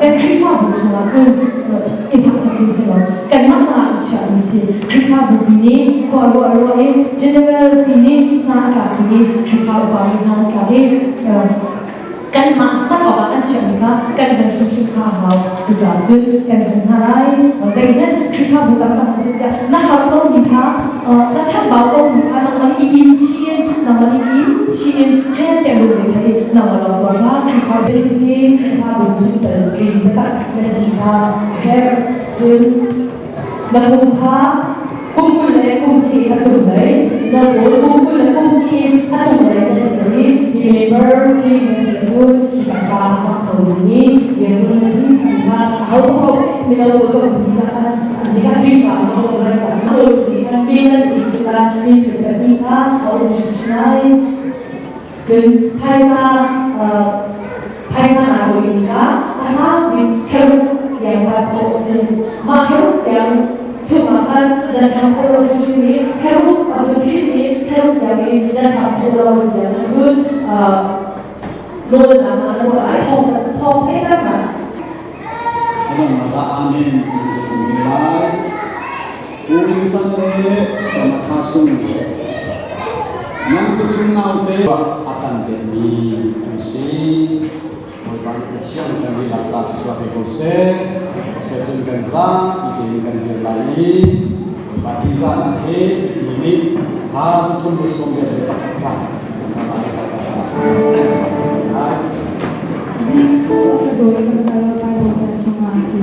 Kan Khrihfabu chungah cun i faksak ding si lo. Kanmah caah an chiahmi si. Khrihfabu pi nih khua ruah ruah i general pi nih hna a tlakpi i Khrihfa upa nih hna an tlak i kanmah hman awkah an chiahmi kha kan hman hrimhrim kha a hau. Cucaah cun kan hman hna lai. Zeihmanh Khrihfabu tam ka hman cu tiah na har komi kha na chambau komi kha nangmah nih i in chih in nangmah nih i in chih in he tiah lungre thei i nangmah lawng tuah hlah. Khrihfabu si Khrihfabu sungtel taktak na si kha a herh. Cun na pum kha kum 20 le kum hnih in a cunglei, na rawl kum 20 le kum hnih in a cunglei na si i hi member tling na si ahcun hi tangka a hmang kho dingmi dirhmun na si ti kha aho paoh mino pawl ka um ti cang an nih kha Khrihfa an zawt lai cang. A cawltu nih khan mi nan tu hrimhrim ah mi tu pahnih kha a um hrimhrim lai. Cun phaisa phaisa naa cawimi kha a sau bik kheruk tiang rat khawh a si. Mah kheruk tiang chungah khan nan cham khawh lo hrimhrim i kheruk a vun khin i kheruk tiang i nan cham khawh lo a si ahcun nawlnak ah na ruah lai thawng thawng theihternak. A donghnak ah Amen ti ka chim ve lai. Pu Ring Sang le Samatha Sung nan kutzung naute a kan pekmi an si. Bawipa nih Pathian kan dihlak ta thluachuah pe ko seh. Seh cun kan zapi tein kan dir lai i Bawipa ṭihzahnak he mi nih ha thum le sawm le pakhat kha sa lai. Jesuh a dawt kan Bible chungah a ti.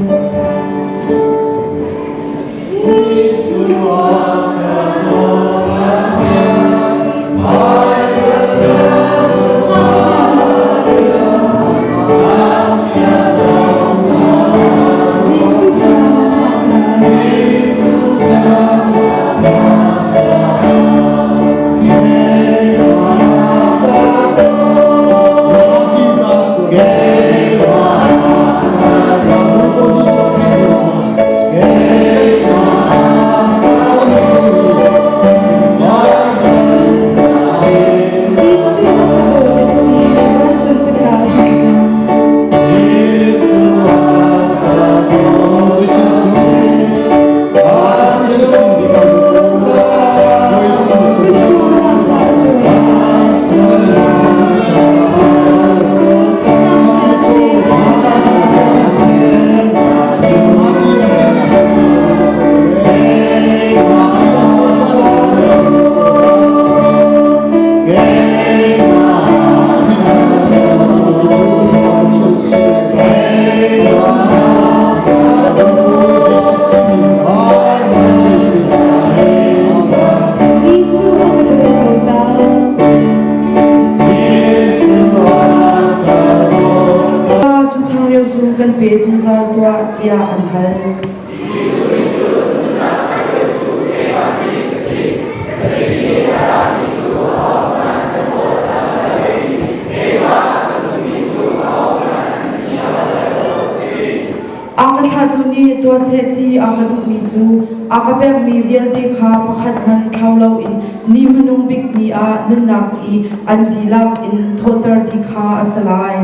Cu changreu cu kan pe zungzal tuah tiah an hal. A ka thlahtu nih tuah seh ti a ka duhmi cu a ka pekmi vialte kha pakhat hmanh thlau loin ni hmanung bik ni ah nunnak i an dihlak in thawhter ti kha a si lai.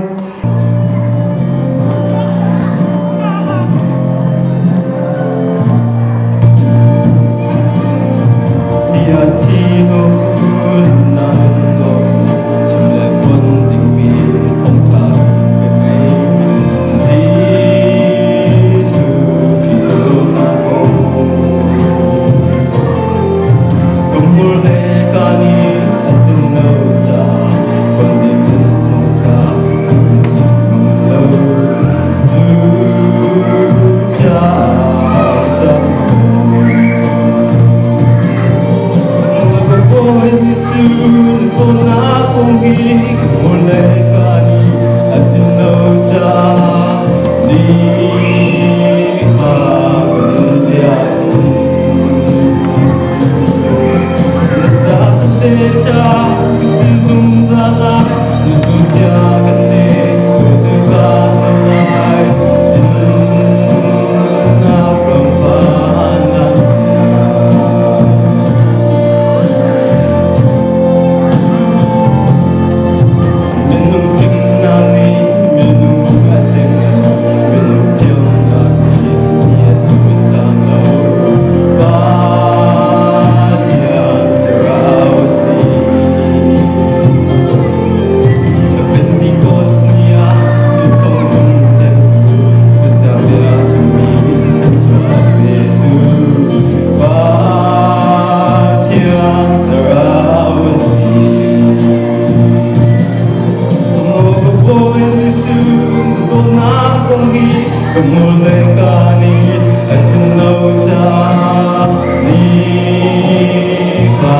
Ka hmur le ka nih a tlin lo caah nifa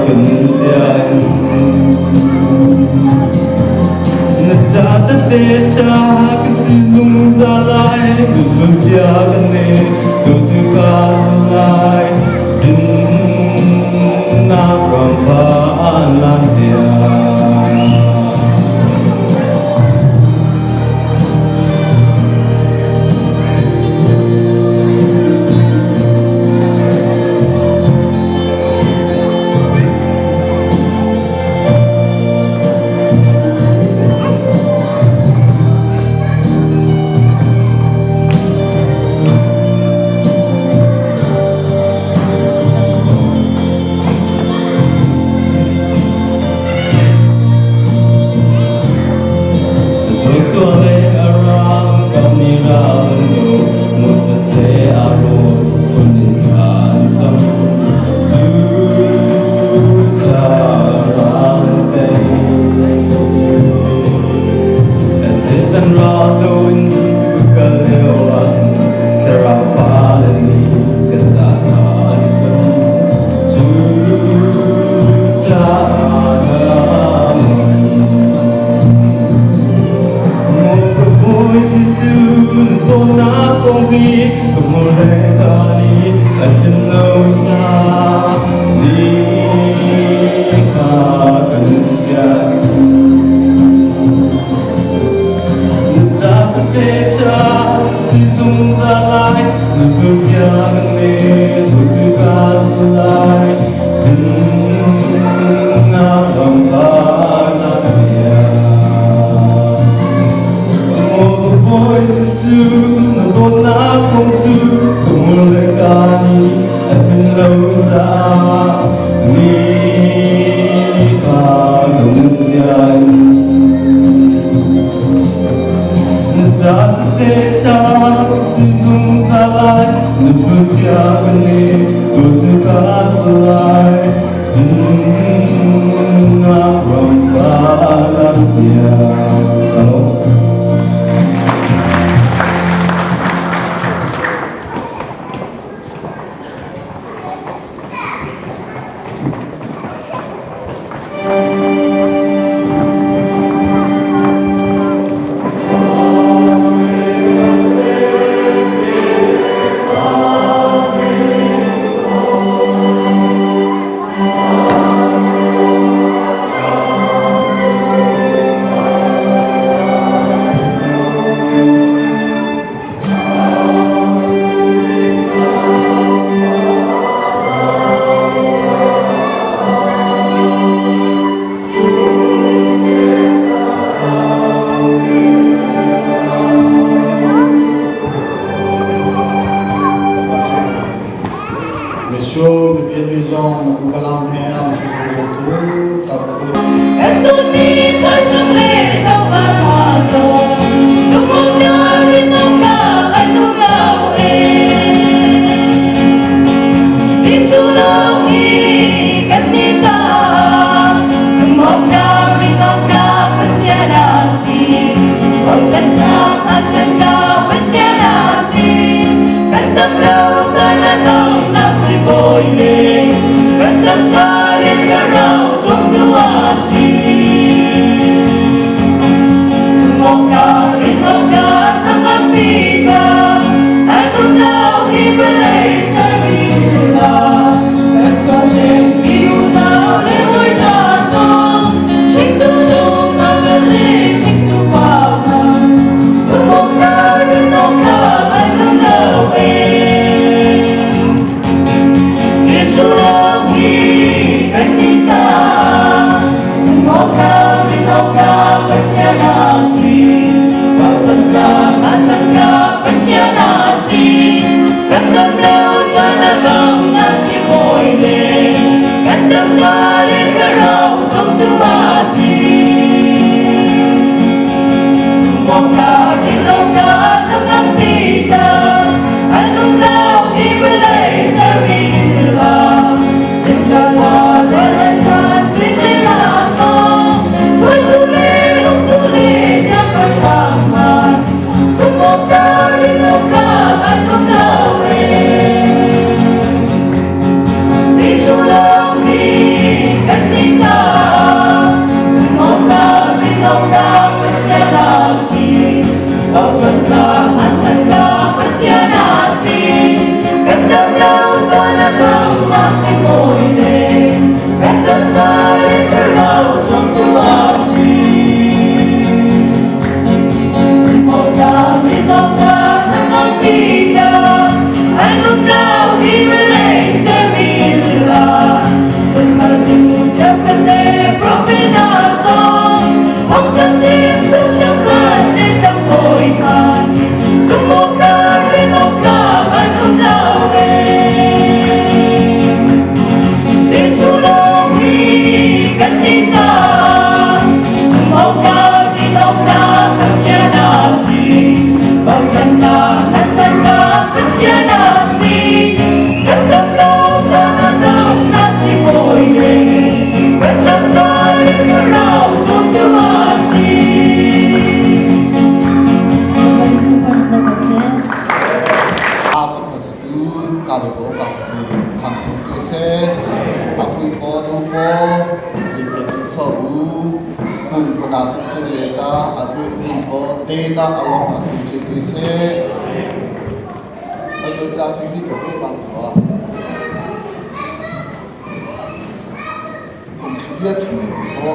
kan zia in na ca tete ṭha ka si zungzal lai. Ka zul cia kan ne tu cu ka zul lai. Dinnak ram phan lan tiang. Joshua le Aram kam i ral an do, Moses le Aaron phun in thla an cam. Cu ral an tei. Satan ral do in kal lio ah thlarau fale nih kan ca thla an cam. Cu caah Bawi Jesuh dawtnak kong hi ka hmur le ka nih an tlin lo caah nifa kan chiah. Na ca tete ca si zungzal lai, na zul cia kan ne tu cu ka zul lai. Dinnak lam kha na bia. Maw Bawi Jesuh, na dawtnak kong cu ka hmur le ka nih a tlin lo caah nifa ka nun zia in na ca tete cha ka si zungzal lai, na zul cia ka ne tu cu ka zul lai. Dinnak ram pa lam tiang. Messieurs, bienvenue zong upalam he am zotu ka Kan dawtmi thaizung le chawva tha zong zungzal rinawktlak an um lo ee. Jesuh lawng hi kan nih caah zumhawktlak rinawktlak Pathian a si. Bochannak ngaihsannak Pathian a si. Kan dam lo caan a donghnak si bawi le kan taksa le thlarau cungtu a si. Pun kuna cu cu le ta a tu ni ko te na along a tu chi tu se. Bible ca cu ti ka ve bang tua. Kum thubia chung ne ti ko.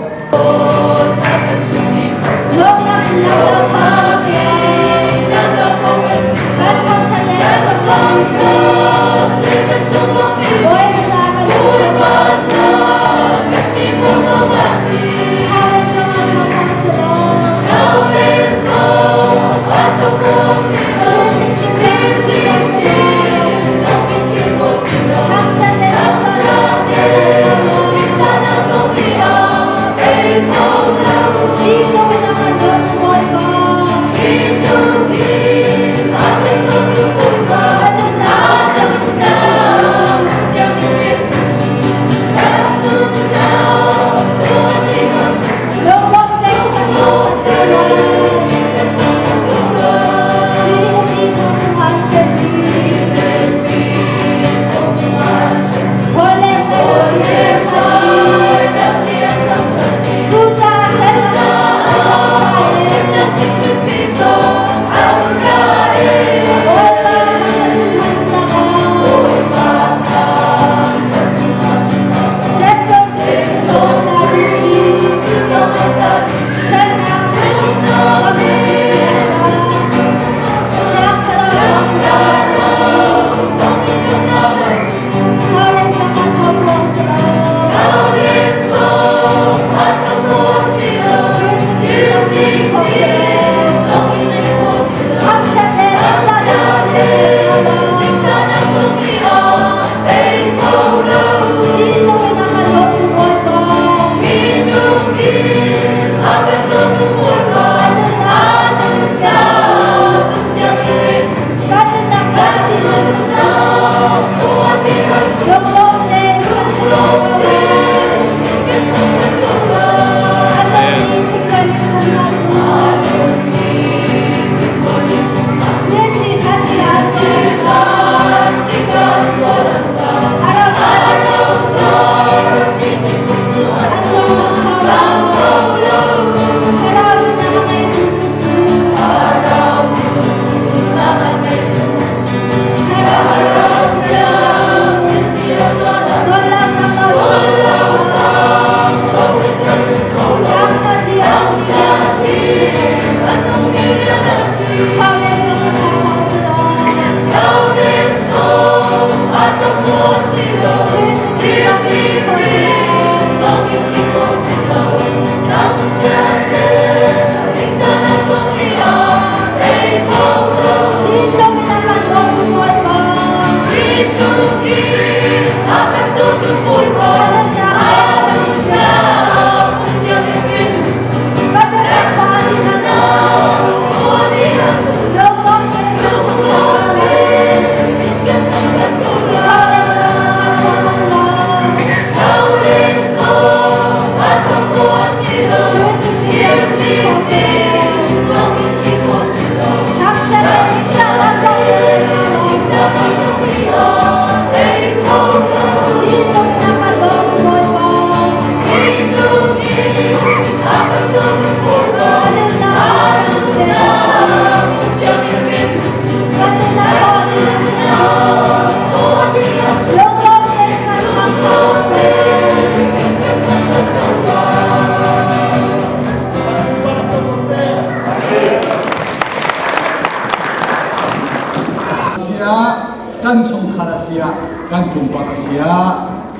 Kan chungkhar a si ah kan pumpak a si ah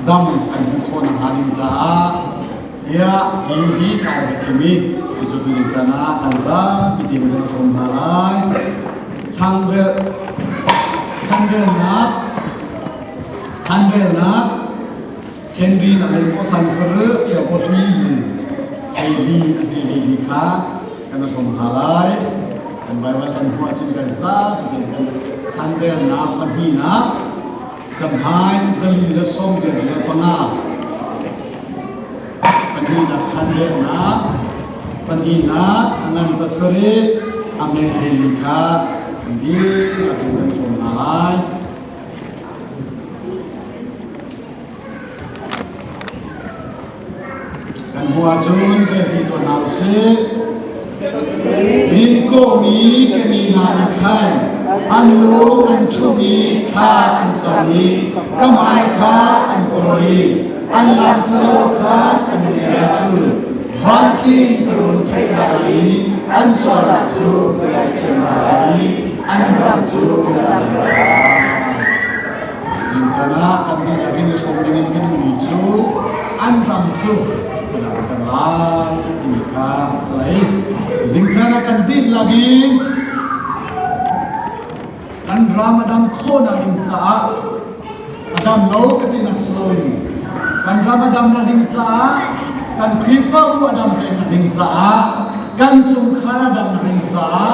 dam kan hmuh khawh nakhnga ding caah tiah hi hi ka rak i thim i cucu tuzing caan ah kan zapi tein kan ṭhawm hna lai. Changrel chanrelnak chanrelnak chenri na lei po san sar chia po thui hei li hei li li kha kan hrawm hna lai. Kan Baibal kan hmuh ahcun kan zapi tein kan chanrelnak pahnihnak Camhai 485 pahnihnak chanrelnak pahnihnak a ngan pasarih a hme hleili kha kan dihlak in kan hrawm hna lai. Kan hmuh. hmuh ahcun rel ṭi tuah hna u sih. Min kawhmi kemi hna nih khan an lung an ṭhumh i thla an cam i ka hmai kha an kawl i an lam ṭhalo khan an mer ahcun van khin ka run theih hna i an sualnak cu ka ngaihthiam hna lai i an ram cu ka dam lai. Tingcang ah kan dihlak in i hrawm dingin ka duhmi cu an ram cu ka damter lai timi kha a si. Zingcaan ah kan dihlak in kan ram a dam khawhnak ding caah a dam lo ka tinak si loin kan ram a damnak ding caah kan Khrihfabu a dam pengnak ding caah kan chungkhar a damnak ding caah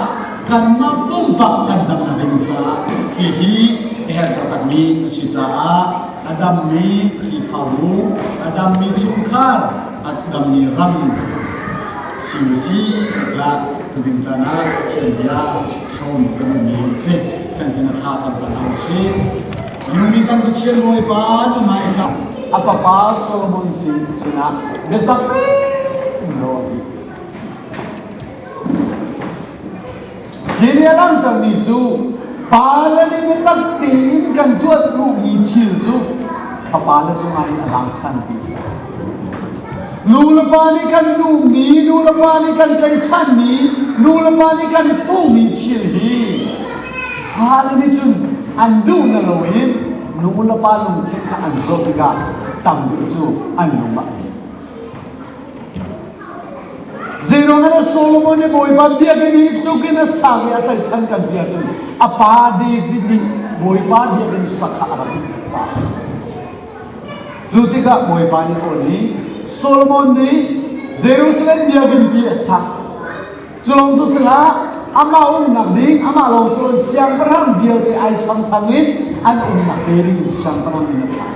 kanmah pumpak kan damnak ding caah hihi a herh taktakmi a si caah a dammi Khrihfabu, a dammi chungkhar, a dammi ram si u si tikah tuzing caan ah Pathian bia hrawm kan duhmi a si. Pathian sin a tha cam ta hna u sih. A nungmi kan Pathian Bawipa na hmai a fapa Solomon sin sinah biatak tein ro a vit. Hi nih a langhtermi cu pale nih biatak tein kan tuah duhmi thil cu fapale cungah hin a lang ṭhan ti a si. Nu le pa nih kan duhmi, nu le pa nih kan tlaihchanmi, nu le pa nih kan fuhmi thil hi fale nih cun an duh na loin nu le pa lungthin kha an zawt tikah tam deuh cu an lung ah a lut. Zeiruang ah Solomon nih Bawipa biakinn hi tluk in a sang i a tlaihchan kan ti ahcun a pa David nih Bawipa biakinn sak kha a rak duh tuk caah a si. Cu tikah Bawipa nih aw nih Solomon nih Jerusalem biakinn pi a sak. Cu lawng cu sihlah amah umnak ding amah lawng si loin siangpahrang vialte ai changchang in an umnak te ding siangpahrang in a sak.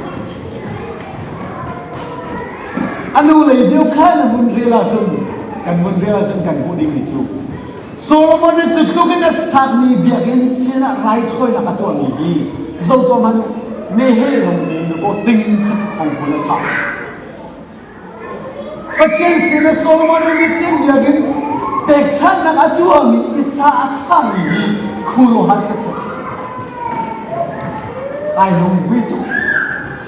A nu lei deuh kha na vun rel ahcun kan vun rel ahcun kan hmuh dingmi cu Solomon nih cu tluk in a sakmi biakinn sinah raithawinak a tuahmi hi zo tuah hmanh u meheh lung in aw ting khat thong phun a thah. Pathian sinah Solomon nih Pathian biakinn pekchanhnak a tuahmi i sa a thahmi hi khuaruahhar ka si. Ai lunghmui tuk.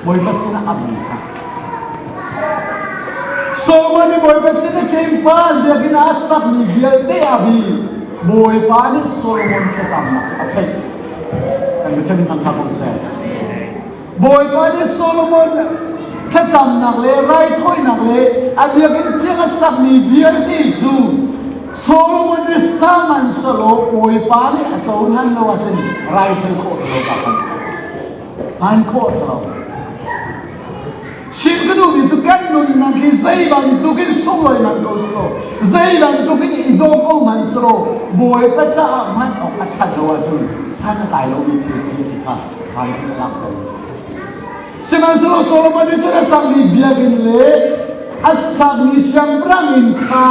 Bawipa sinah ammi kha. Solomon nih Bawipa sin a ṭempan biakinn ah a sakmi vialte ah hi Bawipa nih Solomon thlacamnak cu a theih. Kan Pathian in thangṭhat ko seh. Bawipa nih Solomon thlacamnak le raithawinak le a biakinn thiang a sakmi vialte cu Solomon nih sa man selaw Bawipa nih a cohlan lo ahcun raithawi khawh si lo ka khan. Hman khawh a si lo. Chim ka duhmi cu kan nunnak hi zei bantukin sunglawi man ko selaw, zei bantukin i daw ko hmanh selaw, Bawipa caah hman awk a ṭhat lo ahcun san a tlai lomi thil si ti kha khan kan langhter a si. Sihmanhsehlaw Solomon nih cun a sakmi biakinn le a sakmi siangpahrang inn kha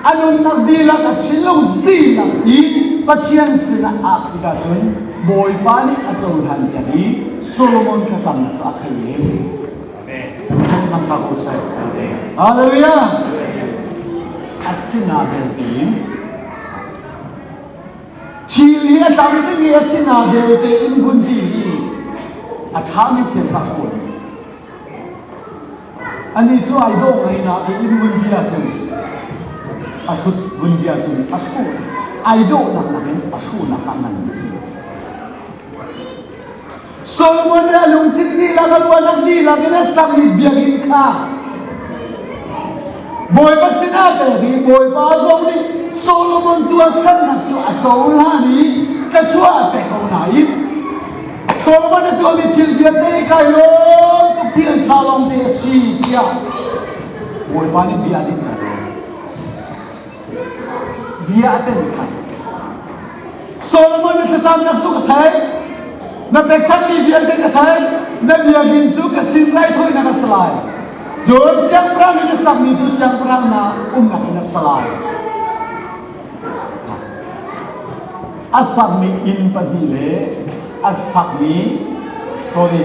a nunnak dihlak a thinlung dihlak i Pathian sinah ap tikah cun Bawipa nih a cohlan piak i Solomon thlacamnak cu a theih i Thangṭha ko seh. Hallelujah. Asina belte in thil hi a tam timi asina belte in vun ti hi a ṭhami thil ṭha ko ti. Anih cu ai dawh ngai natein vun ti ahcun a hrut vun ti ahcun a hruh ai dawhnak nakin a hruhnak ah ngan deuh ti a si. Solomon nih a lungthin dihlak a ruahnak dihlak in a sakmi biakinn kha Bawipa sinah pek i Bawipa zong nih Solomon tuahsernak cu a cohlan i thluachuah a pek ko nain Solomon na tuahmi thil vialte kai lawm tuk thil ṭha lawngte a si tiah Bawipa nih bia a dinter lo. Bia a tem ṭhan. Solomon na thlacamnak cu ka theih. Na pekchanmi vialte ka theih. Na biakinn cu ka sin raithawinak a si lai. Cun siangpahrang in na sakmi cu siangpahrang na umnak in a si lai. A sakmi inn pahnih le a sakmi sorry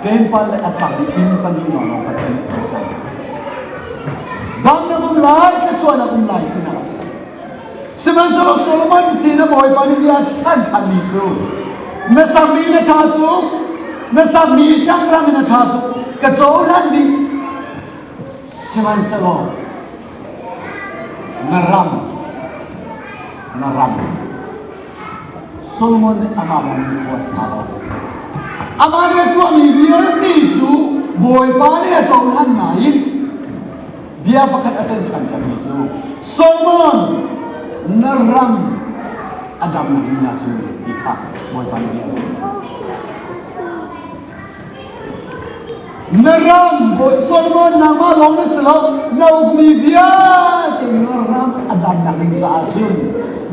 temple le a sakmi inn pahnih lawnglawng Pathian nih a cohlan. um lai, thluachuahnak um lai tinak a si. Sihmanhsehlaw Solomon sin a Bawipa nih bia chan ṭhanmi cu na sakmi na ṭha tuk, na sakmi siangpahrang in a ṭha tuk, ka cohlan dih. Sihmanhsehlaw na ram, na ram Solomon nih amah lawng in khua a sa lo. Amah nih a tuahmi vialte cu Bawipa nih a cohlan nain bia pakhat a ton ṭhan termi cu Solomon na ram a damnak ding ahcun ti kha Bawipa nih bia a ton ṭhan. Na ram Bawi Solomon nangmah lawng na si lo na ukmi vialte na ram a damnak ding caah cun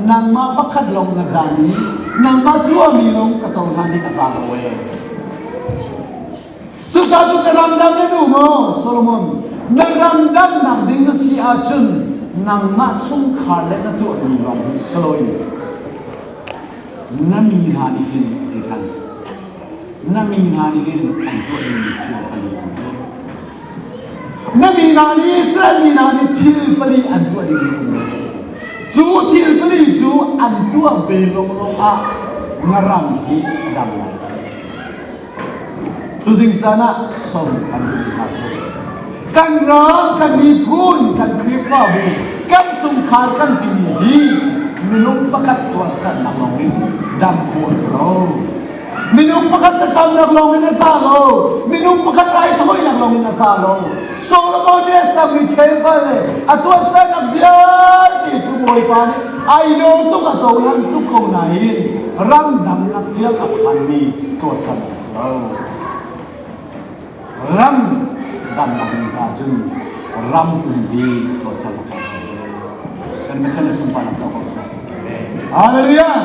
nangmah pakhat lawng na dam i nangmah tuahmi lawng ka cohlan ding a za lo ee. Cucaah cun na ram dam na duh maw Solomon na ram damnak ding na si ahcun nangmah chungkhar le na tuahmi lawng hi si loin na mi hna nih hin a ti ṭhan. Na mi hna nih hin an tuah dingmi thil pali an tuah. Na mi hna nih Israel mi hna nih thil pali an tuah dingmi um ve. Cu thil pali cu an tuah ve lawnglawng ah na ram hi a dam lai. Tuzing caan ah som kan duhmi hna cu kan ram, kan miphun, kan Khrihfabu, kan chungkhar kan timi hi minung pakhat tuahsernak lawng in dam khawh a si lo. Minung pakhat thlacamnak lawng in a za lo. Minung pakhat raithawinak lawng in a za lo. Solomon nih a sermi temple le a tuahsernak vialte cu Bawipa nih ai dawh tuk a cohlan tuk ko nain ramdang nak tiang a phanmi tuahsernak a si lo. Ram damnak ding caah cun ram pumpi tuahsernak a si. Kan Pathian le sunparnak co ko seh. Hallelujah!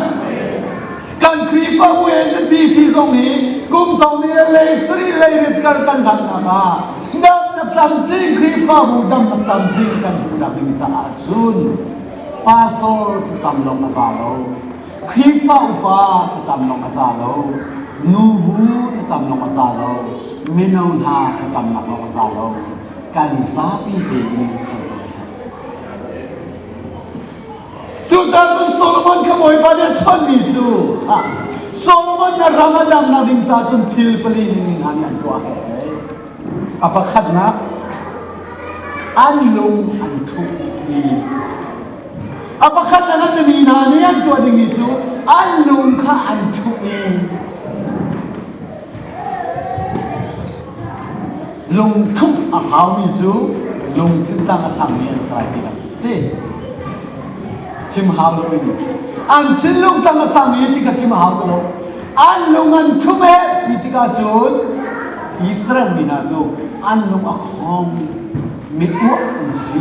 Kan Khrihfabu SPC zong hi kum thong ni le lei sarih lei rit kar kan hlannak ah damnak tlamtling Khrihfabu damnak tlamtling kan hmuhnak ding caah cun pastor thlacam lawng a za lo. Khrihfa upa thlacam lawng a za lo. Nubu thlacam lawng a za lo. Mino hna thlacamnak lawng a za lo. Kan zapi tein kan tuah a herh. Cucaah cun Solomon kha Bawipa nih a chawnhmi cu thah. Solomon na ram a damnak ding caah cun thil pali ning hna nih an tuah he. A pakhatnak, an lung an ṭhumhmi. A pakhatnak an mi hna nih an tuah dingmi cu an lung kha an ṭhumh i lungthumh a haumi cu lungthin tang a sangmi an si lai ti a si. Chim hau loin an thinlung tang a sangmi ti kha chim a hau ti lo. An lung an thum he ti tikah cun Israel mi hna cu an lung a khong mi uah an si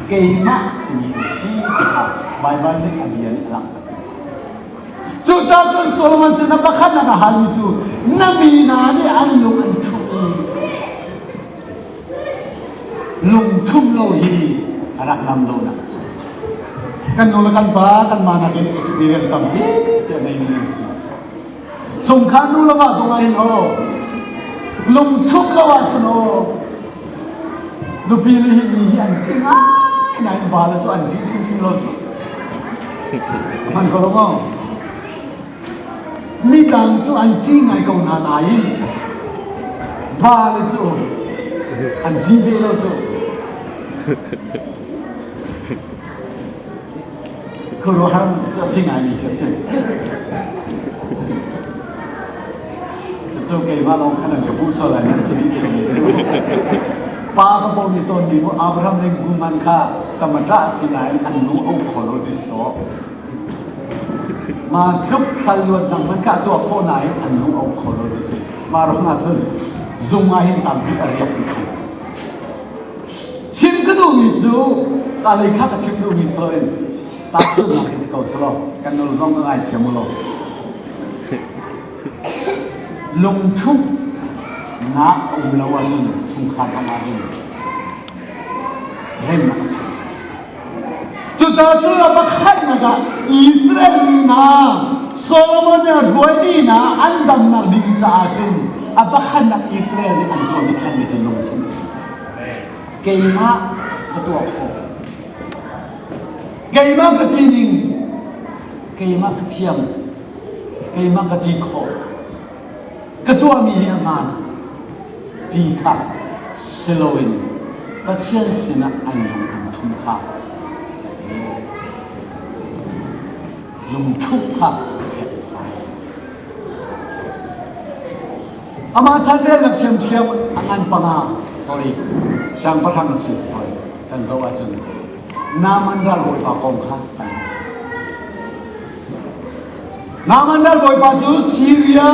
keimah timi an si ti kha Baibal nih a bia nih a langhter cang. Cucaah cun Solomon sinah pakhatnak a halmi cu na mi hna nih an lung an ṭhumh i lungthum lo hi a rak dam lonak a si. Kan nu le kan pa kanmah nakin experience tampi a ngeimi an si. Chungkhar nu le va zong ah hin aw lungthum lo ahcun aw nupi le hi mi hi an ṭih ngai nain va le cu an ṭih hrimhrim lo cu. Hman ko lo maw? Midang cu an ṭih ngai ko hna nain va le cu an ṭih ve lo cu. Khuaruahhar cu a si ngaimi khi a si. Cucu keimah lawng khan an ka puh sual lai nan si dih ṭheo si. Pa ka pawmi tawnmi mu Abraham ning man kha tamata a si nain an nu a um kho lo ti sawh. Ma tluk sal luat dang man kha a tuah khawh nain an nu a um kho lo ti si. Mah ruangah cun zung ah hin tampi a riak ti si. Chim ka duhmi cu ka lei kha ka chim duhmi si loin tahchunhnak hin si ko selaw kan nul zong ka ngaithiam u law lungthumh nak a um lo ahcun chungkhar ram ah hin remnak a chuak. Cucaah cu a pakhatnak ah Israel mi hna Solomon nih a hruaimi hna an damnak ding caah cun a pakhatnak Israel nih an tuahmi khanmi cu lungthin a si. Keimah ka tuah khawh. Keimah ka ti ning, keimah ka thiam, keimah ka ti khawh, ka tuahmi hi a hmaan ti kha si loin Pathian sinah an lung an thum kha lungthup kha pek sai. Amah chan relnak thiamthiam a ngan panga sorry siangpahrang a si sorry kan zoh ahcun Naaman ral bawipa kong kha kan hmu si. Naaman ral bawipa cu Syria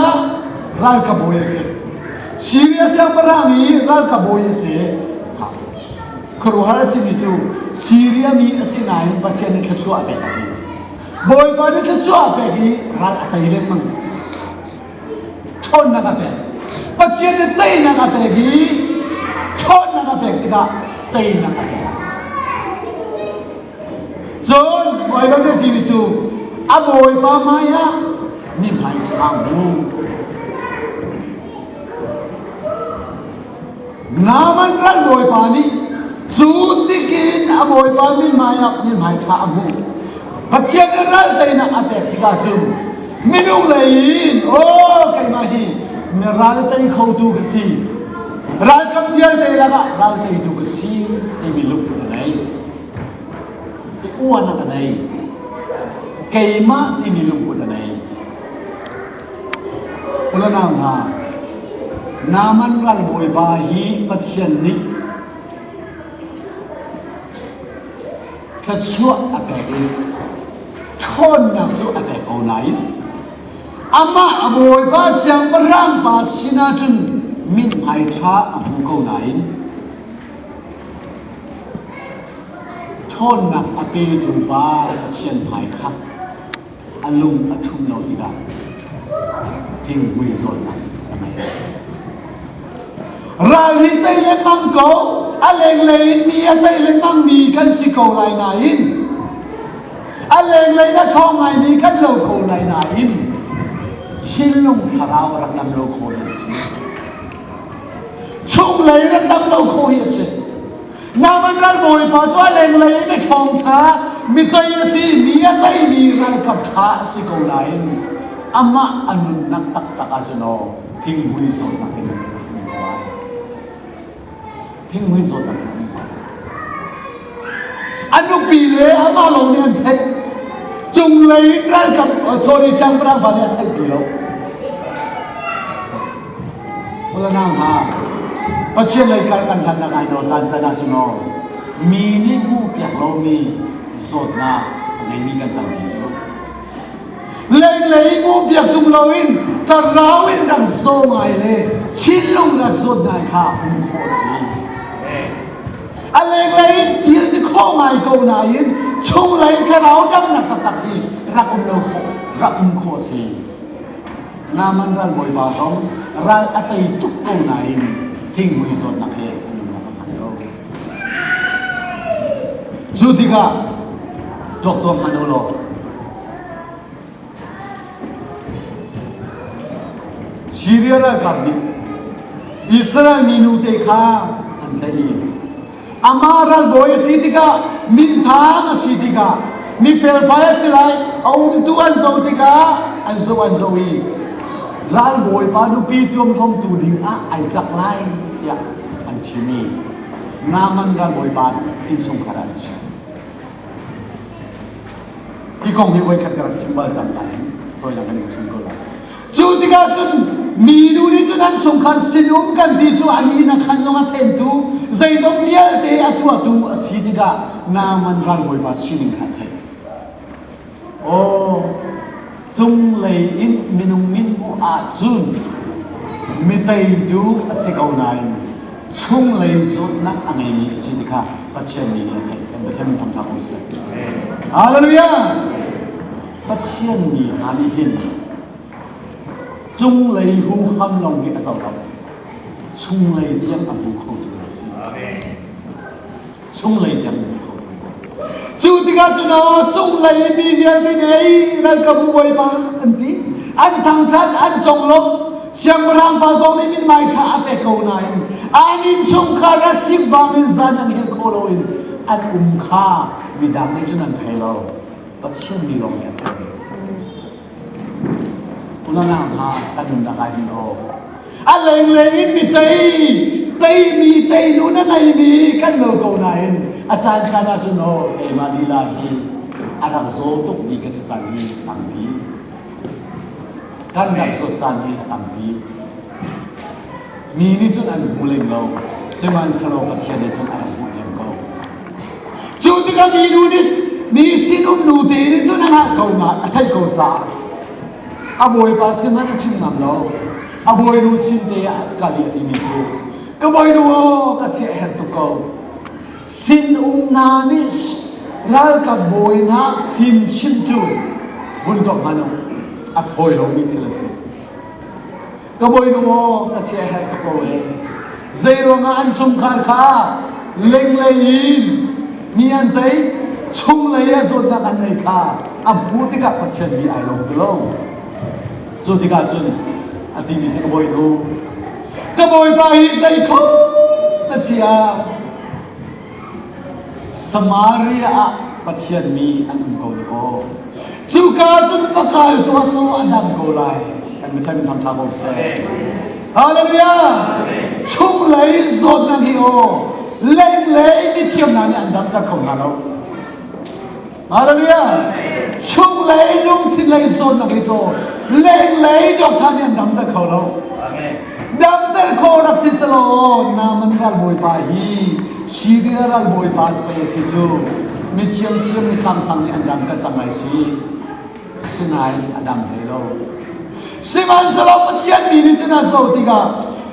ralkabawi a si. Syria siangpahrang i ralkabawi a si. Khuaruahhar a simi cu Syria mi a si nain Pathian nih thluachuah a pek a ti. Bawipa nih thluachuah a pek i ral a tei lengmang. Ṭhawnnak a pek. Pathian nih teinak a pek i ṭhawnnak a pek tikah teinak a pek. Cun Bawipa nih timi cu a Bawipa hmai ah mi hmai ṭha mu. Naaman ral bawipa nih cu tikin a bawipa min hmai ah min hmai ṭha a hmuh. Pathian nih ral teinak a pek tikah cun minung lei in aw keimah hi mi ral tei khotu ka si ralkap vialte lakah ral teitu ka si timi lungput a nei. I uanak a nei. Keimah timi lungput a nei. Ulanau hna, Naaman ralbawipa hi Pathian nih thluachuah a pek i ṭhawnnak cu a pek ko nain amah a bawipa siangpahrang pa sinah cun mithmai ṭha a hmu ko nain ṭhawnnak a petu pa Pathian hmai kha a lung a ṭhum lo tikah thinghmui zawtnak a ngei. Ral hi tei lengmang ko, a lenglei in mi a tei lengmang mi kan si ko lai nain a lenglei in a ṭhawng ngaimi kan lo ko lai nain thinlung thlarau rak dam lo kho hi a si. Chunglei rak dam lo kho hi a si. Naaman ralbawipa cu a lenglei in a ṭhawng ṭha, mitei a si, mi a teimi ralkap ṭha a si ko nain amah a nunnak taktak ahcun aw thinghmui zawtnak in a um ko lai. Thinghmui zawtnak in a um ko. A nupi le amah lawng nih an theih. Cunglei in ralkap sorry siangpahrang pa nih a theih ti lo. Ulanau hna, Pathian lei kal kan hlan nak ai no caan caan ahcun aw mi nih hmuh piak lomi zawtnak a ngeimi kan tampi cu. Lenglei hmuh piak tung loin thlarau in rak zaw ngai le thinlung rak zawt ngai kha um khawh a si. A lenglei in thil ti khawh ngai ko nain chunglei thlarau damnak taktak hi rak um lo khawh rak um khawh a si. Naaman ralbawipa zong ral a tei tuk ko nain thinghmui zawtnak he a nunnak a hman lo. Cu tikah tuak tuak hmanh u law Syria ralkap nih Israel minu te kha an tlaih i Amah ralbawi a si tikah minthang a si tikah mi felfai a si lai a umtu an zoh tikah an zoh an zoh i ralbawipa nupi tuamhlawmtu ding ah ai tlak lai tiah an chim i Naaman ralbawipa innchungkhar ah an chim. Hi kong hi voikhat ka rak chim bal cang nain tawinak kan chim ko lai. Cu tikah cun minu nih cun an chungkhar sinum kan ti cu an inn a khan zong a thentu zeizong vialte a tuahtu a si tikah Naaman ralbawipa sining kha a theih. Aw, cunglei in minung min hmuh ahcun miteitu a si ko nain chunglei zawtnak a ngeimi a si ti kha Pathian nih a theih. Kan Pathian min thangṭhat ko seh. Hallelujah! Pathian mi hna nih hin cunglei huham lawng hi a zoh lo. Chunglei tiang a hmu khotu an si. Chunglei tiang a hmu khotu an si. Cu tikah cun cunglei mi vialte nih ei ralkabu bawipa an ti. An thangṭhat, an conglawmh. Siangpahrang pa zong nih mithmai ṭha a pek ko nain an innchungkhar a sik bangin zan an helh khawh loin an um kha. Midang nih cun an thei lo. Pathian mi lawng nih an thei. Unanang hna kan nunnak ah hin aw. A lenglei in mi tei, teimi teinu na neimi kan lo ko nain a caan caan ah cun aw keimah lila hi a rak zaw tukmi ka si caan hi tampi. Kan rak zawt caan hi a tampi. Mi nih cun an hmu lem lo, sihmanhsehlaw Pathian nih cun a rak hmuh lem ko. Cu tikah minu nih mi sinum nu te nih cun a hngalh ko na a theih ko caah a bawipa sin hmanh a chim ngam lo. A bawinu sin te ah a kal i a timi cu ka bawinu aw ka sia herh tuk ko. Sinum hna nih ralkap bawi hna fim chimh cu vun tuak hmanh u a fawi lomi thil a si. Ka bawinu maw ka sia herh tuk ko ee. Zeiruangah an chungkhar kha lenglei in mi an tei chunglei ah zawtnak an nei kha a hmuh tikah Pathian nih ai lawm ti lo. Cu tikah cun a timi cu ka bawinu ka bawipa hi zei kho na si ah Samaria ah Pathian mi an um ko dikaw cuka cun va kal tu a so a dam ko lai kan mitthlam in thangtha ko seh Hallelujah chunglei zawtnak hi aw lenglei mithiam hna nih an damter kho hna lo Hallelujah chunglei lungthin lei zawtnak hi cu lenglei doctor nih an damter kho lo damter kho rak si selaw Naaman ralbawipa hi Syria ralbawipa cu pei a si cu mi thiamthiam mi sangsang nih an damter cang lai si sinain a dam hlei lo sihmanhsehlaw Pathian mi nih cun a zoh tikah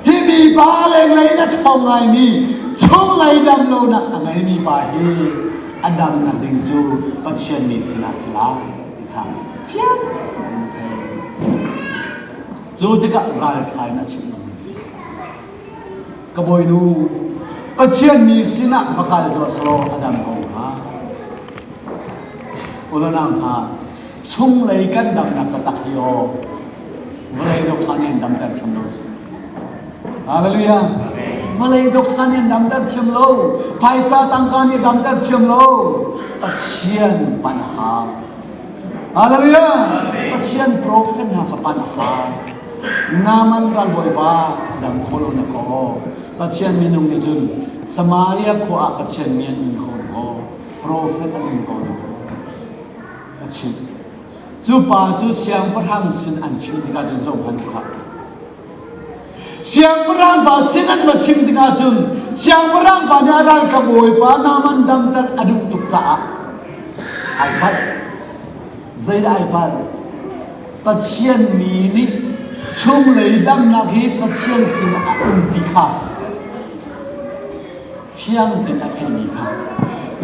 hi mi pa lenglei in a ṭhawng ngaimi chunglei dam lonak a ngeimi pa hi a damnak ding cu Pathian mi sinah si lai ti kha fiang in a thei. Cu tikah ralṭha in a chimh mi si. Ka bawinu, Pathian mi sinah va kal tuah selaw a dam ko hnga. Ulanang hna, chunglei kan damnak taktak hi aw, vawlei doctor nih an damter thiam lo cu. Hallelujah. Vawlei doctor nih an damter thiam lo. Phaisa tangka nih damter thiam lo. Pathian pan a hau. Hallelujah. Pathian prophet hna kha pan a hau. Naaman ralbawipa a dam kho lo na kaw. Pathian minung nih cun Samaria khua ah Pathian mi an um kho na kaw. Prophet an um ko na kaw. A chimh. Cu pa cu siangpahrang sin an chim tikah cun zohhmanh kha. Siangpahrang pa sin an va chim tikah cun siangpahrang pa nih a ralkap bawipa Naaman damter a duh tuk caah ai palh. Zeidah ai palh? Pathian mi nih chunglei damnak hi Pathian sinah a um ti kha fiang tein a theimi kha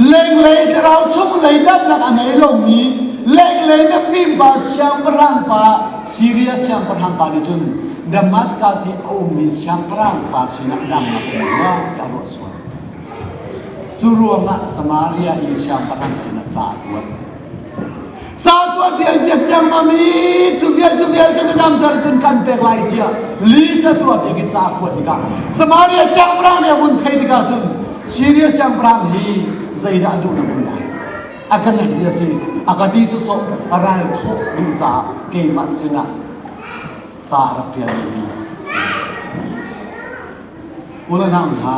lenglei thlarau chunglei damnak a ngei lomi lenglei na fimpa siangpahrang pa Syria siangpahrang pa nih cun Damascus i a ummi siangpahrang pa sinah damnak um rua tiah ruah sual cu ruangah Samaria i siangpahrang sinah ca a kuat Ca cu a ṭial piak ciammam i cu vial cu vial cu na damter cun kan pek lai tiah Lisa cu a pek i ca a kuat tikah Samaria siangpahrang nih a vun theih tikah cun Syria siangpahrang hi zeidah a duh na hmun lai? A ka nek bia si, a ka ti sawsawh a ral thawh duh caah keimah sinah ca a rak ṭialmi hi a si. Ulanang hna,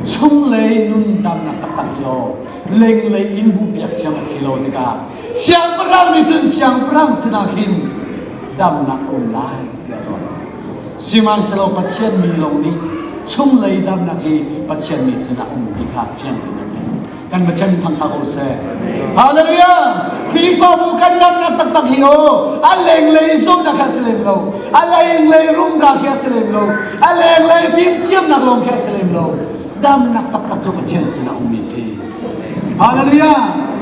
chunglei nun damnak taktak hi aw lenglei in hmuhpiak thiam a si lo tikah siangpahrang nih cun siangpahrang sinah khin damnak a um lai tiah ruah. Sihmanhsehlaw Pathian mi lawng nih chunglei damnak hi Pathian mi sinah um ti kha fiang tein a theih. Kan Pathian thangtha ko seh. Hallelujah! Khrihfabu kan damnak taktak hi aw a lenglei zawtnak kha si lem lo. A lenglei rumra khi a si lem lo. A lenglei fimthiamnak lawng khi a si lem lo. Damnak taktak cu Pathian sinah ummi si. Hallelujah!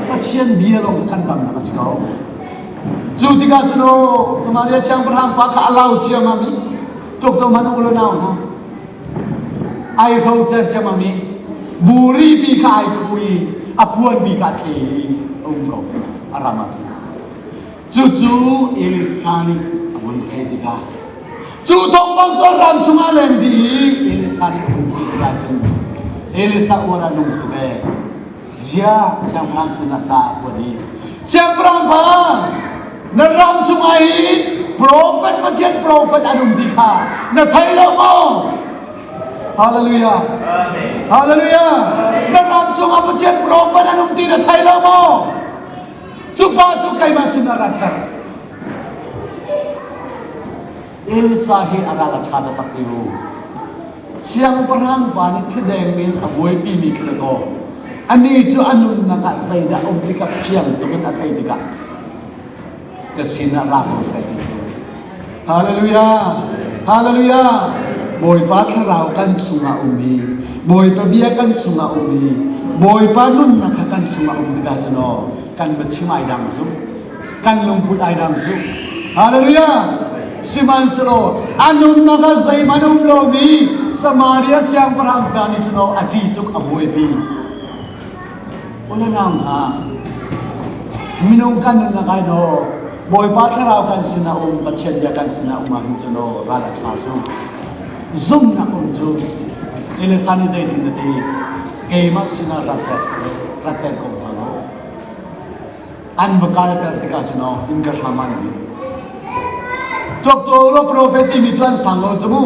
Pathian bia lawng kha kan damnak a si ko. Cu tikah cun aw Samaria siangpahrang pa kha a lau ciammam i tuk to hmanh u law nau hna. Ai hrocer ciammam i buri pi kha ai khu i a puan bi kha a thle i a um ko a ram ah cun. Cucu Elisa nih a vun theih tikah cu thawngpang cu ram chungah leng dih i Elisa nih a vun theih tikah cun Elisa uar a nung tuk ee. Zia siangpahrang sinah ca a kuat i siangpahrang pa na ram chungah hin profet Pathian profet an um ti kha na thei lo maw? Hallelujah. Hallelujah. Na ram chungah Pathian profet an um ti na thei lo maw? Cu pa cu keimah sinah ratter. Elisa hi a ral a ṭha taktak ti u. Siangpahrang pa nih thideng in a buaipimi khi kaw ani cu a nunnak ah zeidah um tikah fiang tuk in a theih tikah ka sinah ra ko seh ti cu. Hallelujah! Hallelujah! Bawipa thlarau kan chungah um i Bawipa bia kan chungah um i Bawipa nunnak kha kan chungah um tikah cun aw kan biachim ai dang cu kan lungput ai dang cu hallelujah sihmanhsehlaw a nunnak ah zeihmanh um lomi Samaria siangpahrang pa nih cun a ṭih tuk a buaipi ulanau hna minung kan nunnak ai daw Bawipa thlarau kan sinah um Pathian bia kan sinah um ahhin cun ral a ṭha cu zumhnak um cu Elisa nih zeitin a ti keimah sinah ratter ratter ko hna law An va kalter tikah cun aw inn ka hram an dir. Tuaktuak lo profet timi cu an sang lo cu mu.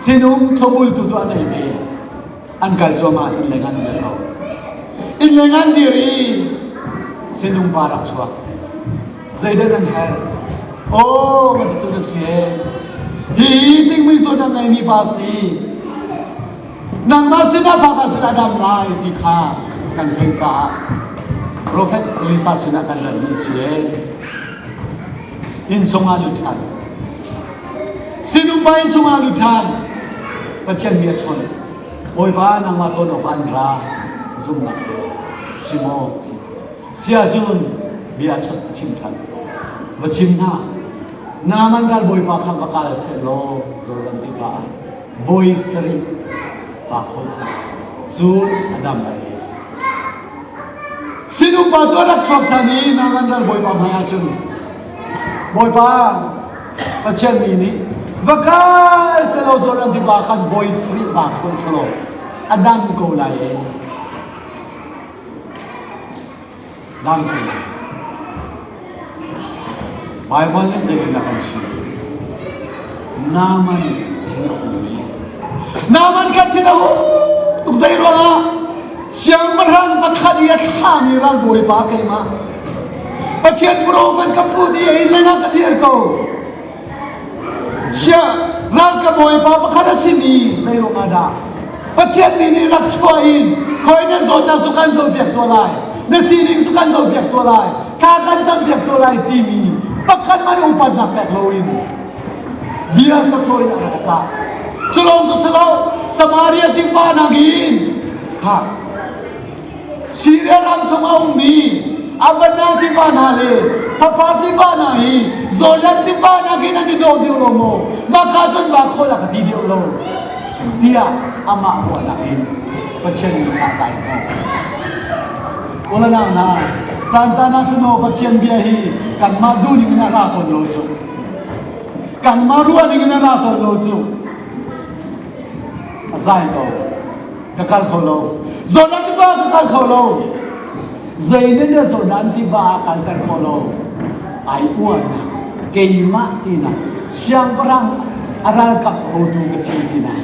Sinum thobultu tu an ei ve. An kal cuahmah inn leng an dir lo. Inn leng an dir i sinum pa rak chuak. Zeidah nan herh? Aw, ma ti cu na si e. Hi tingmui zawn an neimi pa si. Nangmah sinah phak ahcun a dam lai ti kha kan theih caah Profet Elisa sinah kan ratmi si ee. Inn chungah lut ṭhan. Sinum pa inn chungah lut ṭhan. Pathian mi a chawnh. Bawipa nangmah ton awk an ra zumnak he si maw si. Si ahcun bia a chim ṭhan. Va chim hna. Naaman ral bawipa kha va kal seh law Jordan tiva ah voi sarih pa khawl seh cu a dam lai i sinum pa cu a rak chuak ṭhan i Naaman ral bawipa hmai ah cun Bawipa Pathian mi nih va kal selaw Jordan tiva khan voi sarih pa khawl selaw a dam ko lai e Dam ko lai. Baibal nih zeitindah kan chim? Naaman thin a hung i Naaman kha thin a hung tuk zei ruangah siangpahrang pakhat i a thlahmi ralbawipa keimah Pathian profet ka phut i ei lengah ka dir ko. Siah ralkap bawipa pakhat a simi zei ruangah dah Pathian mi nih rak chuah in khoi na zawtnak cu kan zohpiak tuah lai na sining cu kan zohpiak tuah lai thla kan campiak tuah lai timi pakhat man upatnak pek loin bia sasawh in a rak cah cu lawng cu si lo Samaria tiva nakin kha Syria ram chung a ummi Abana tiva hna le Phapha tiva hna hi Jordan tiva nakin an i dawh deuh lo maw? Mahka cun va khawl a ka ti deuh lo tiah amah ruahnak in Pathian nih kha zai ko. Ulanau hna, caan caan ah cun aw Pathian bia hi kanmah duh ning in a ra tawn lo cu. Kanmah ruah ning in a ra tawn lo cu. A zai ko. Ka kal kho lo. Jordan tiva ka kal kho lo. Zei nih dah Jordan tiva ah kalter kho lo? Ai uarnak, keimah tinak, siangpahrang a ralkap hotu ka si tinak,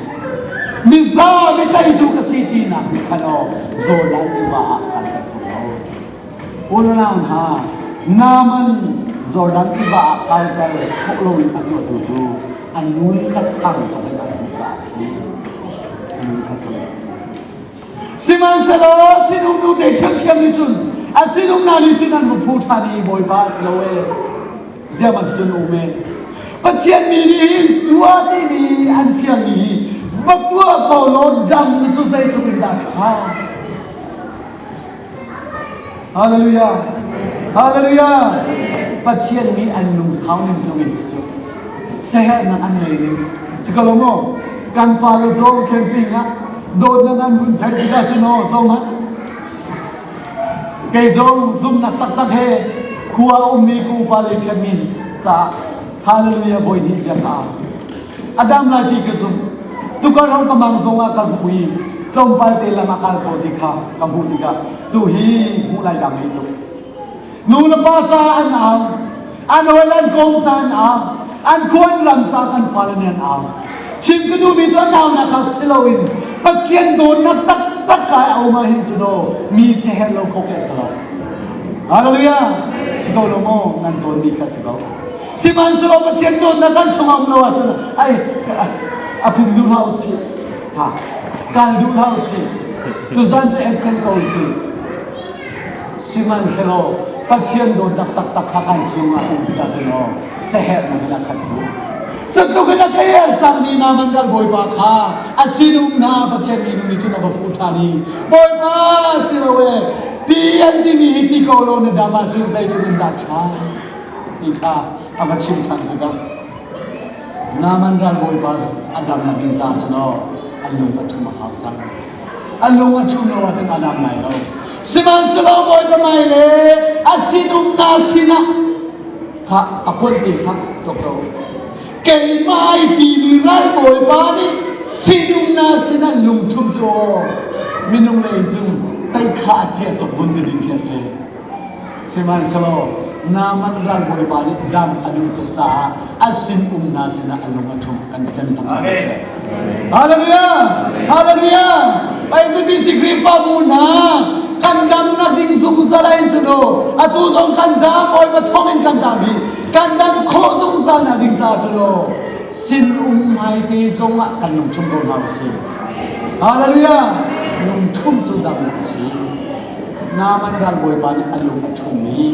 miza mi teitu ka si tinak nih khan aw Jordan tiva ah kalter kho lo. Unau hna, Naaman Jordan tiva ah kalter khawh loin a tuahtu cu a nun kha sang tuk in a hmuh caah a si. A nun kha sang tuk. Sihmanhsehlaw sinum nu te ṭhiamṭhiam nih cun a sinum hna nih cun an va phu ṭhan i Bawipa a si lo e. Ziah bantuk cun um e. Pathian mi nih hin tuah timi an fialmi hi va tuah ko law dam cu zeitluk in dah ṭha. Hallelujah. Hallelujah. Pathian nih an lungsau ning cung in si cu. Sehernak an nei ning. Si ko lo maw? Kan fale zong camping ah dawtnak an vun theih tikah cun aw zong ah kei zong zumhnak taktak he khua a ummi ka upa lei phiatmi caah hallelujah voi hnih tiang ka au. A dam lai ti ka zumh. Tukar hong ka mang zong ah ka hmu i tlawmpal te lam a kal kho ti kha ka hmuh tikah. Tu hi hmuh lai dang ngei tuk. Nu le pa ca an au. An hawi le an kawm ca an au. An khua an ram ca kan fale nih an au. Chim ka duhmi cu an aunak kha si loin Pathian dawtnak taktak kai a um ahhin cu daw mi siaherh lo kho ke si lo. Hallelujah! Si ko lo maw nan tawnmi kha si ko. Sihmanhsehlaw Pathian dawtnak kan chungah um lo ahcun ai a pum duh hlah usih. Ha kal duh hlah usih. Tuzan cu absent ko usih. Sihmanhsehlaw Pathian dawtnak taktak kha kan chungah um tikah cun aw saherhnak in a khat cu. Cutluk in a ka er cangmi hna man kan Bawipa kha a sinum hna Pathian minu nih cun a va fuh ṭhan i Bawipa si lo e ti an timi hi ti ko law na dam ahcun zeitluk in dah ṭha ti kha a va chim ṭhan tikah Naaman ral bawipa a damnak ding caah cun aw an lung a ṭhum a hau cang. A lung a ṭhum lo ahcun a dam lai lo. Sihmanhsehlaw Bawipa mai le a sinum hna sinah kha a puan te kha tuk lo. Keimah ai timi ral bawipa nih sinum hna sinah lungṭhum cu aw minung lei in cun tei kha a cia tuk vun ti ding khi a si. Sihmanhsehlaw Naaman ral bawipa nih dam a duh tuk caah a sin um hna sinah a lung a ṭhumh kan Pathian thangṭhat ko seh. Hallelujah! Hallelujah! ICBC Khrihfabu hna kan damnak ding zungzal in cun aw atu zong kan dam Bawipa thawng in kan dam hi kan dam khawh zungzal nak ding caah cun aw sin um hmaite zong ah kan lungṭhum ko hna usih. Hallelujah! Lungṭhum cu damnak a si. Naaman ralbawipa nih a lung a ṭhum i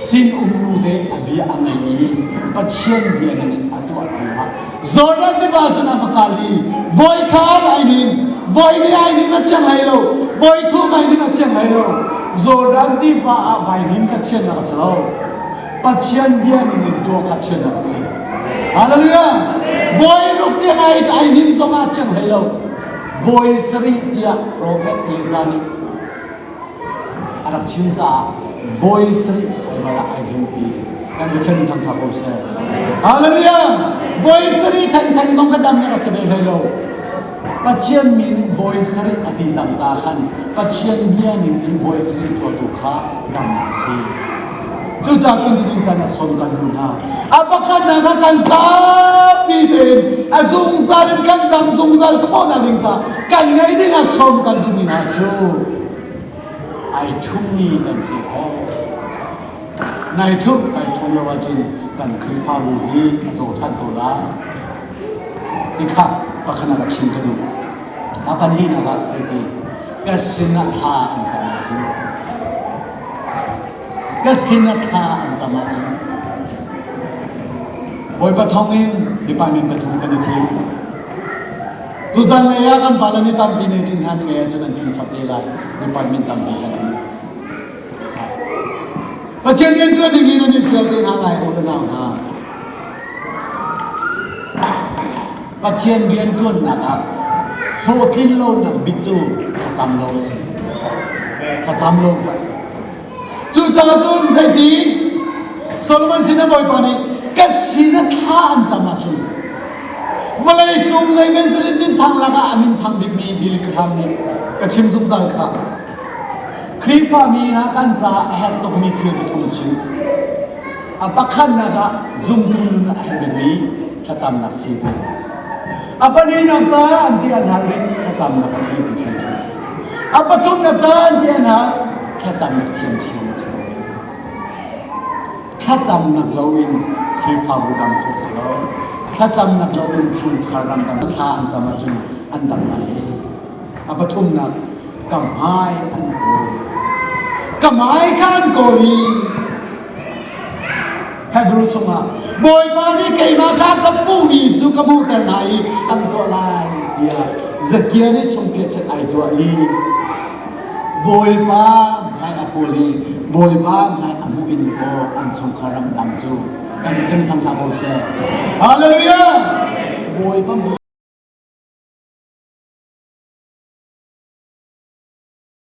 sinum nu te a bia a ngaih i Pathian bia ning in a tuah hnuah Jordan tiva cun a va kal i voi khat ai nin voi ni ai nin a chiang hlei lo voi thum ai nin a chiang hlei lo Jordan tiva ah vai nin kha chiannak a si lo Pathian bia ning in tuah kha chiannak a si Hallelujah voi ruk tiang ai ai nin zong ah chiang hlei lo Voi sarih tiah profet Elijah nih a rak chim caah voi sarih ai ai ding ti kan Pathian thangṭha ko seh. Hallelujah! Voi sarih thengtheng zong ka dam nih a si ve hlei lo. Pathian mi nih voi sarih a ti cang ca khan Pathian bia ning in voi sarih tuahtu kha dam a si. Cucaah cun tutung caan ah sawm kan duh hna. A pakhatnak ah kan zapi tein a zungzal in kan dam zungzal khawhnak ding caah kan ngei ding ah sawm kan duhmi hna cu ai ṭhummi kan si khawh. Nai ṭhum kai ṭhum lo ahcun kan Khrihfabu hi a zaw ṭhan ko lai. Ti kha pakhat ah ka chim ka duh. A pahnihnak ah kai ti ka sinah thla an cam ahcun Ka sin ah thla an cam ahcun Bawipa thawngin department pathum kan i thim. Tuzan lei ah kan pale nih tampi meeting han ngei ahcun an thim chap te lai. Department tampi kan um. Pathian rian ṭuan ding in an i fial te hna lai u le nau hna. Pathian rian ṭuannak ah hlawhtlin lonak bik cu thlacam lo a si. Thlacam lo a si. Cucaah cun zeiti Solomon sin ah Bawipa nih ka sin ah thla an cam ahcun vawlei cung evangelist minthang lakah a minthang bikmi Billy Graham nih ka chim zungzal kha Khrihfami hna kan caah a herh tukmi thil pathum a chim. A pakhatnak ah zumtu nun a herh bikmi thlacamnak si ti. A pahnihnak ta an ti an hal rih thlacamnak a si ti ṭhiamṭhiam. A pathumnak ta an ti an hal thlacamnak ṭhiamṭhiam a si ko. Thlacamnak loin Khrihfabu dam khawh si lo. Thlacamnak loin chungkhar ram dam thla an cam ahcun an dam lai i a pathumnak ka hmai an kawl. Ka hmai kha an kawl i Hebrew chungah Bawipa nih keimah kha ka fuhmi cu ka hmuhter hna i an tuah lai tiah Zakia nih sungpiat ai tuah i Bawipa hmai a kawl i Bawipa hmai a hmuh in kaw an chungkhar ramdang cu kan cem thangtha ko seh. Hallelujah! Bawipa hmuh.